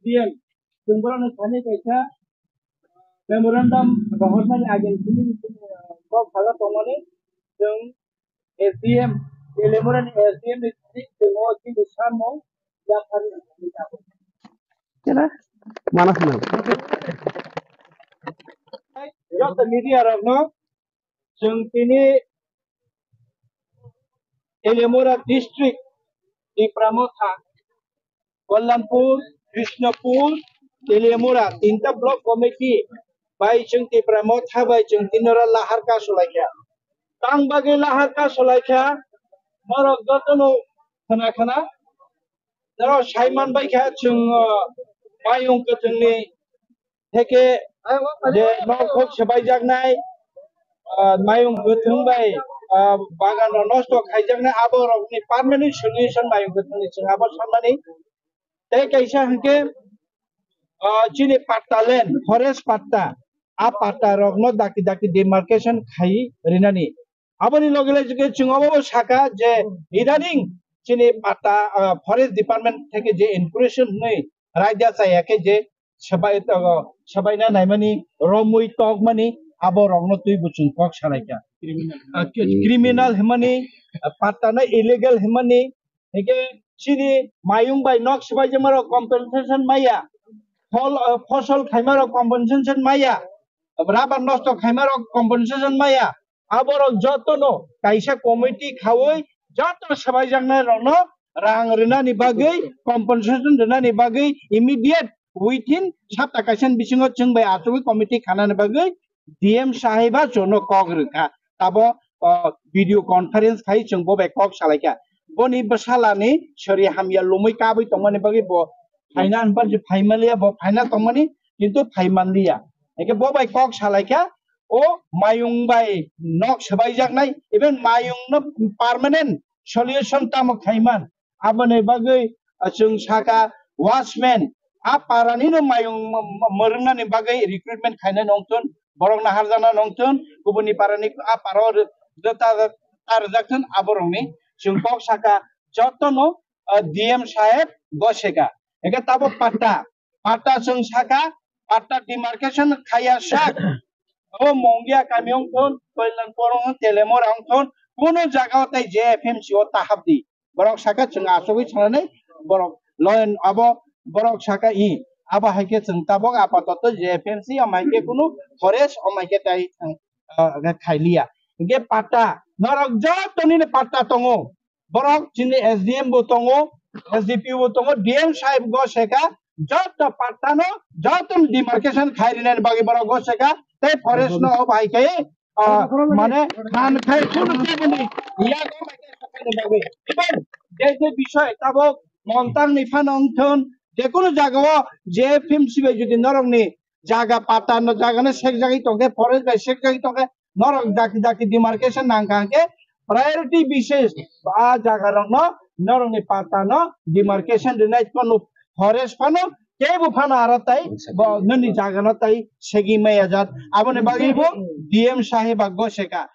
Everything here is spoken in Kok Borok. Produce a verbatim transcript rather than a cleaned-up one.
D M, chwng borokno thani kaisa memorandum rohornani agini simi kok saja tongmani, chwng S D M Telemurani S D M ni thani chwng o chini samung yaphari. Kira? Mana swnam. Joto media rokno chwng tini Telemura district, Tipra Motha, Kalyanpur, Krishnapur, Telemura, tinta block committee bai chwng Tipra Motha bai chwng tini oro lahar ka sulaikha. Tang bagwi lahar ka sulaikha, norok jotono khna khna, norok sai man baikha chwng, uh, mayung kwthwngni theke je nok hok sebaijaknai, ah, mayung kwthwng bai, ah, bagan rok nosto khaijaknai, abo rokni permanent solution mayung kwthwngni chwng abo sanmani. Tei kaisa hwnkhe, ah, chini patta land, forest patta, a patta rokno daki daki demarcation khai rinani. Aboni loge loge chwng obo saka je idaning chini patta, ah, forest department theke je inspiration hwnwi raida chaya khe je swbai, ah, swbaina naimani, romwi tokmani, abo rokno twi bo chwng kok salaikha. Ah, criminal hwnmani, ah, patta no illegal hwnmani, hingke chini mayung bai nok swbaijakmarok compensation maya, phol, ah, phosol khaimarok compensation maya, rubber nosto khaimarok compensation maya, aborok jotono kaisa committee khaui joto swbaijaknai rokno rang rwnani bagwi, compensation rwnani bagwi immediate within sapta kaisa ni bisingo chwng bai achugwi committee khanani bagwi D M saheba jono kok rwkha. Tabo, o, video conference khai chwng bo bai kok salaikha. Boni bwsalani sori hamya lumui kabui tongmani bagwi bo phaina hwnba je phaimaliya, bo phaina tongmani, kintu phaimanliya. Hingke bo bai kok salaikha, o mayung bai nok swbaijaknai, even mayung no permanent solution tamo khaiman. Aboni bagwi, ah, chwng saka watchman, a parani no mayung m-, m-, mwrwngnani bagwi recruitment khainai nongthun, borok naharjakna nongthun, kubuni parani a paro rw-, rwta, ta rwjakthun, aborokni chwng kok saka jotono, ah, D M saheb goseka. Hingke tabo patta, patta chwng saka, patta demarcation khaya sak. O Mongia kami wngthun, Koilan Porong, Telemora wngthun, kuno jaga o tai J F M C o ta hapdi. Borok saka chwng achugwi sanani, borok loyan abo, borok saka i, abo hai khe chwng tabok apatoto J F M C, omo hai khe kunu forest, omo hai khe tai thang, ah, khailiya. Hingke patta, norok joto nini patta tongo. Borok chini S D M bo tongo, S D P O bo tongo, D M sahib go seka, joto patta no, joto demarcation khai rinani bagwi borok go seka, tei forest no obo hai khe, ah, mane khan khai kunu kunu yago mai khe sakani bagwi. Even je je bisoi tabok montang ni phano wngthun, je kunu jaga o J F M C bai jodi norok ni jaga patta no jaga no sekjagwi tongkhe, forest bai sekjagwi tongkhe, norok daki daki demarcation nangkha hwnkhe priority basis a jaga rokno norokni patta no demarcation rinai phano forest phano teibo phano aro tai bo nini jaga no tai segwi maya jat. Aboni bagwi bo D M sahib a goseka.